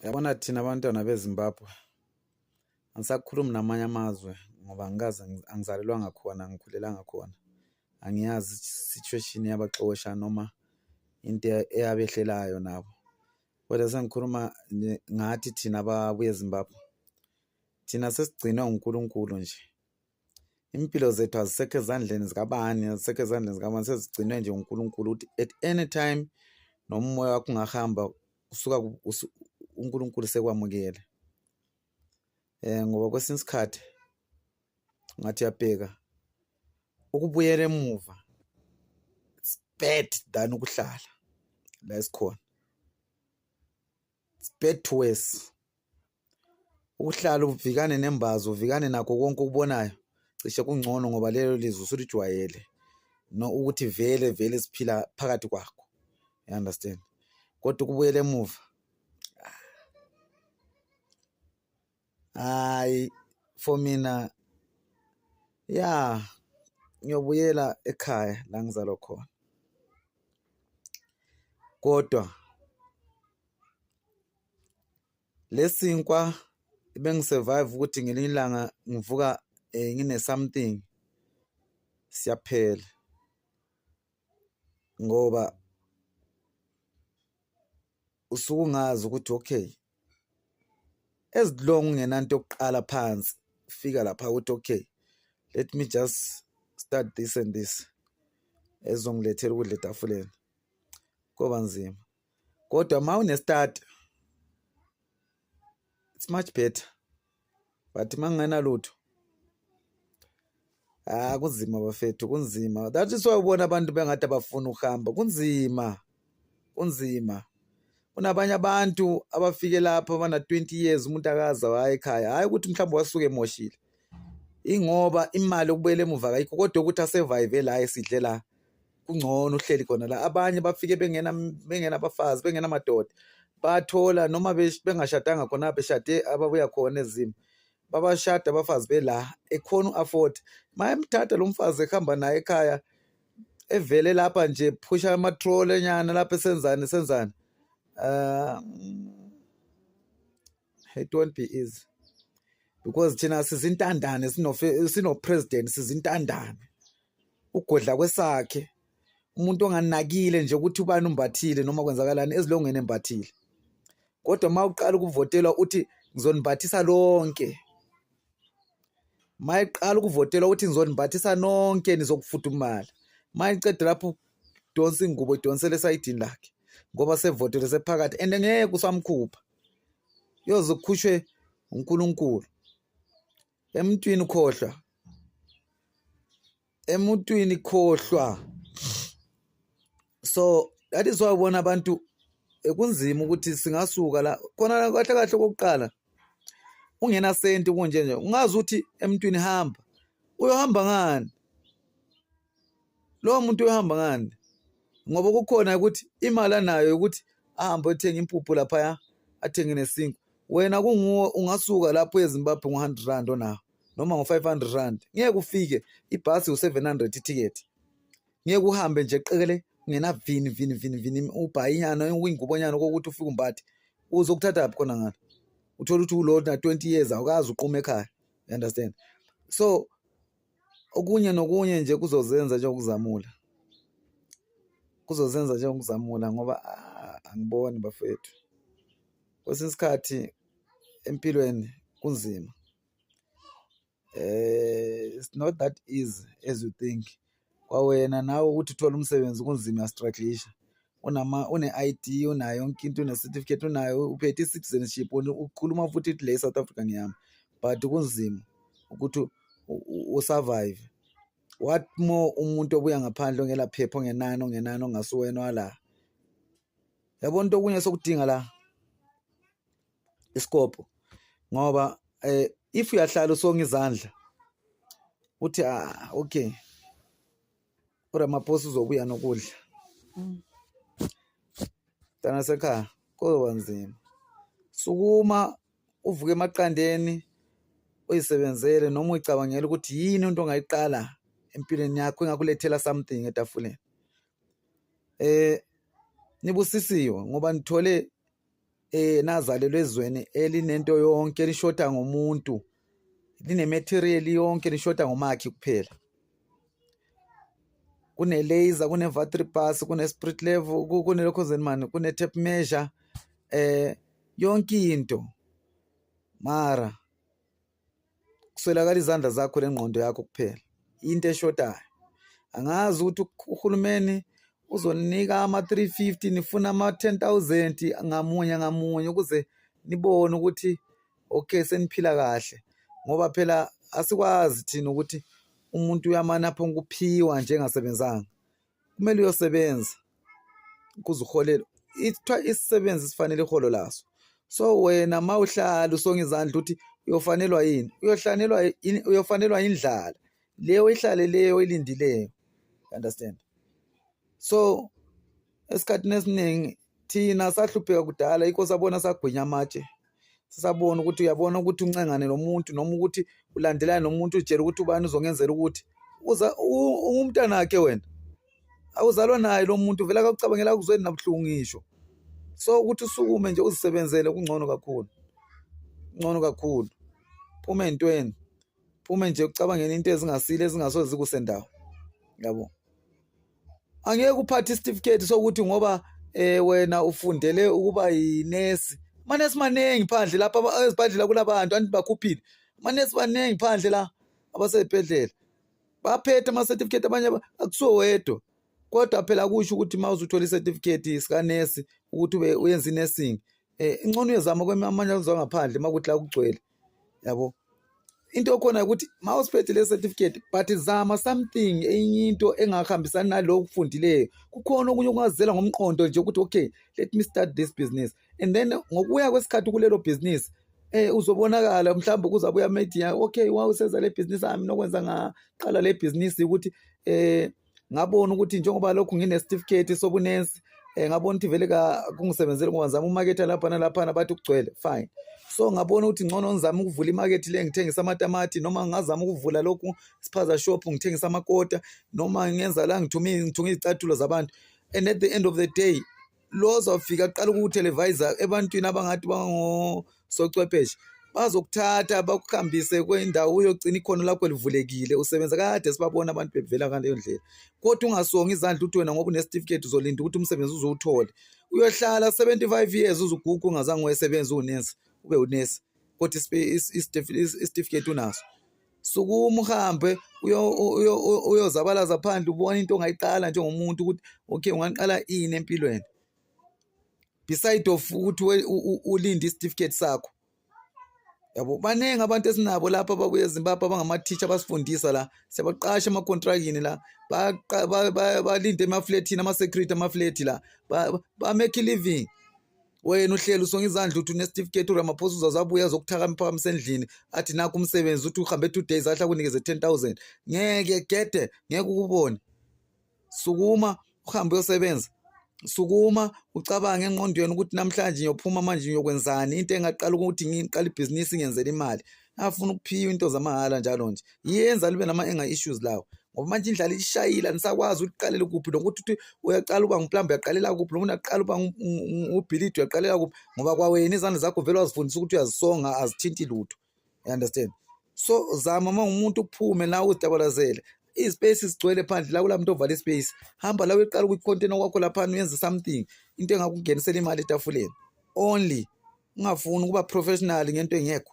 Yabona thina abantwana beZimbabwe, angisakhulumi namanye amazwe ngoba angikaze, angizalelwanga khona, angikhulelanga khona, angiyazi i-situation yabaxosha noma into eyabehlelayo nabo, kodwa sengikhuluma ngathi thina ababuya eZimbabwe, thina sesigcinwe uNkulunkulu nje. Impilo zethu azisekho ezandleni zikabani, azisekho ezandleni zikabani, sezigcinwe nje uNkulunkulu ukuthi at any time noma umoya wakho ungahamba usuka uNkulunkulu sekwamukele. Ngoba kwesinye isikhathi ngathi uyabheka ukubuyela emuva it's bad than ukuhlala la esikhona, it's bad to worse. Ukuhlala uvikane nembazo, uvikane nakho konke okubonayo, cishe kungcono ngoba lelo lizwe usulijwayele no ukuthi vele vele siphila phakathi kwakho, you understand. Kodwa ukubuyela emuva, hayi, for mina ya, ngiyobuyela ekhaya la ngizalwa khona, kodwa Lesinkwa bengi-survive ukuthi ngelinye ilanga ngivuka ngine-something siyaphela ngoba usuke ungazi ukuthi okay, as long ungenanto yokuqala phansi ufika lapha ukuthi okay, let me just start this and this ezongilethela ukudla etafuleni, koba nzima. Kodwa uma une-start it's much better, but uma kungenalutho, ah, kunzima bafethu, kunzima. That is why ubona abantu bengathi abafuni ukuhamba, kunzima, kunzima. Kunabanye abantu abafike lapha bana 20 years umuntu akaza waya ekhaya, hhayi ukuthi mhlawumbe wasuke emoshile, ingoba imali yokubuyela emuva kayikho, kodwa ukuthi asurvive la esidle la kungcono uhleli khona la. Abanye bafike bengena bengenabafazi, bengenamadoda, bathola noma bengashadanga khona, beshade ababuya khona ezimo, babashada abafazi bela ekhona u-afford mayemthatha lo mfazi ehamba naye ekhaya, evele lapha nje phusha amatrole enyana lapha esenzani senzani. It won't be easy because thina sizintandane, sino-president, sizintandane ugodla kwesakhe umuntu onganakile nje ukuthi ubani umbathile noma kwenzakalani ezilongweni embathile. Kodwa uma uqala ukuvotelwa uthi ngizonimbathisa lonke, uma iqala ukuvotelwa uthi ngizonimbathisa nonke, nizokufudumala. Uma iceda lapho udonsa ingubo, idonsele esayidini lakhe ngoba sevotelwe, sephakathi and ngeke usamkhupha, yoze kukhushwe uNkulunkulu emntwini. Khohlwa emuntwini, khohlwa. So that is why ubona abantu kunzima ukuthi singasuka la khona. Kahle kahle, okokuqala ungena senti kunje nje, ungazi ukuthi emntwini hamba, uyohamba ngani lowo muntu, uyohamba ngani? Ngoba kukhona ukuthi imali anayo ukuthi ahambe ethenga impuphu laphaya, athenge nesinkwa. Wena kunguwe ungasuka lapho eZimbabwe ngo-R100 onawo noma ngo-R500, ngeke ufike. Ibhasi u-700 ithikithi, ngeke uhambe nje qekele ungena vini vini vini vini, ubhayinyana uyingubonyana kokuthi ufike umbathe, uzokuthatha phi khona ngalo? Uthola ukuthi ulo na 20 years awukazi uqhuma ekhaya, you understand? So okunye nokunye nje kuzozenza njengokuzamula, kuzozenza njengokuzamula ngoba angiboni bafethu, kwesinye isikhathi empilweni kunzima. It's not that easy as you think. Kwawena nawe ukuthi uthole umsebenzi kunzima, uyastrugglisha, unama une-ID, unayo yonke into, une-certificate, unayo, uphethe i-citizenship, ukhuluma futhi le South Africa ngiyami, but kunzima ukuthi usurvive. What more umuntu obuya ngaphandle ongela phepha, ongenani, ongenani, ongasuwena wala. Yabona into okunye sokudinga la isikopho, ngoba if uyahlala usonga izandla uthi ah okay, uRamaphosa uzobuya nokudla, mntana sekhaya, kuzoba nzima. Sukuma uvuke emaqandeni, uyisebenzele noma uyicabangela ukuthi yini into ongayiqala empilweni yakho engakulethela something etafuleni. Nibusisiwe ngoba nithole Nazalelwa ezweni elinento yonke, lishoda ngomuntu, line-material yonke, lishoda ngomakhi kuphela. Kune-laser, kune-vatripasi, kune-spirit level, kunelokhuzeni mani, kune-tape measure, yonke into, mara kuswelakala izandla zakho nengqondo yakho kuphela, into eshodayo. Angazi ukuthi uhulumeni uzoninika ama-350, nifuna ama-10,000 ngamunye ngamunye ukuze nibone ukuthi okay, seniphila kahle, ngoba phela asikwazi thina ukuthi umuntu uyamane apho ngokuphiwa nje engasebenzanga. Kumele uyosebenza ukuze uholele. Kuthiwa isisebenzi sifanele iholo laso. So wena uma uhlala usonga izandla uthi uyofanelwa yini, uyohlanelwa, uyofanelwa indlala leyo ihlale leyo oyilindileyo, understand? So esikhathini esiningi thina sahlupheka kudala, yikho sabona sagwinya amatshe. Sisabona ukuthi uyabona ukuthi uncengane nomuntu noma ukuthi ulandelane nomuntu, utshela ukuthi ubani uzongenzela ukuthi uza ungumntanakhe, wena awuzalwa naye lo muntu, vele akakucabangela, akuzweni nabuhlungu ngisho. So ukuthi usukume nje uzisebenzele kungcono kakhulu, kungcono kakhulu. Phuma ey'ntweni, phume nje ucabangeni into ezingasile, ezingasoze zikusendawo, yabo. Angeke uphathe isitifiketi sokuthi ngoba wena ufundele ukuba yinesi. Amanesi maningi phandle lapha ezibhedlela, kulabantu anti bakhuphile. Amanesi maningi phandle la abasey'bhedlela, baphethe ama-certificate abanye, akusiwo wedwa. Kodwa phela akusho ukuthi uma uzuthola i-certificate sikanesi ukuthi ube uyenza i-nursing. Ingcono uyozama kwamanye amazwe angaphandle uma kuthi la kugcwele, yabo. Into khona ukuthi uma usiphethe le certificate, but zama something, enye into engahambisani nalokhu okufundileyo. Kukhona okunye okungazela ngomqondo nje ukuthi okay, let me start this business, and then ngokuya kwesikhathi kulelo business uzobonakala mhlawumbe kuzabuya media, okay, wawusenza le business ami nokwenza, ngaqala le business ukuthi ngabona ukuthi njengoba lokhu ngine certificate sobunesi, ngabona ukuthi vele kungisebenzele ngoba ngizama umaketha lapha nalaphana, bathi kugcwele, fine. So ngabona ukuthi ngcono ngizame ukuvula imakethe le, ngithengisa amatamati, noma ngingazama ukuvula lokhu spaza shop, ngithengisa amakota, noma ngenza la ngithume ngithunga izicathulo zabantu. And at the end of the day lo ozofika aqala ukuthelevisa ebantwini abangathi bangosocwepheshe, bazokuthatha bakuhambise kwendawo uyogcina ikhono lakho livulekile, usebenza. Kade sibabona abantu bevela ngaleyo ndlela. Kodwa ungasongi izandla uthi wena ngoba une-certificate uzolinda ukuthi umsebenzi uzowuthole. Uyohlala 75 years uzuguga ungazange uyesebenza uwunesi, ube unesi, kodwa isitifiketi unaso. Sukuma uhambe uyozabalaza phandle, ubone into ongayiqala njengomuntu ukuthi okay, ungaqala ini empilweni beside of ukuthi ulinde isitifiketi sakho, yabo. Baningi abantu esinabo lapha ababuya eZimbabwe abangamathisha, abasifundisa la, siyabaqasha emakontrakini la, balinde emafletini, ama-security amaflethi la, ba-make a living. Wena uhleli usonga izandla uthi une-certificate, uRamaphosa uzazabuya azokuthaka endlini athi nakho umsebenzi, uthi uhambe 2 days ahle akunikeze 10,000. Ngeke gede, ngeke ukubone. Sukuma uhambe uyosebenza. Sukuma ucabange engqondweni ukuthi namhlanje ngiyophuma manje ngiyokwenzani, into engaqala ukuthi ngiqale ibhizinisi ngenzele imali. Afuna ukuphiwa into zamahhala njalo nje yenza libe nama-anger issues lawo, ngoba manje indlala ishayile, anisakwazi ukuthi uqalele kuphi, nokuthi uthi uyaqala uba ngu-plumber uyaqalela kuphi, noma uyaqala uba ubhilidi uyaqalela kuphi, ngoba kwawena izandla zakho vele wazifundisa ukuthi uyazisonga, azithinti lutho, you understand? So zama uma ngumuntu uphume la uzitabalazele. Izi-space zigcwele phandle la, kula muntu ovala i-space, hamba la uyoqala ukwi-container kwakho laphana, uyenze something, into engakungenisela imali etafuleni only. Ungafuni ukuba professional ngento engekho.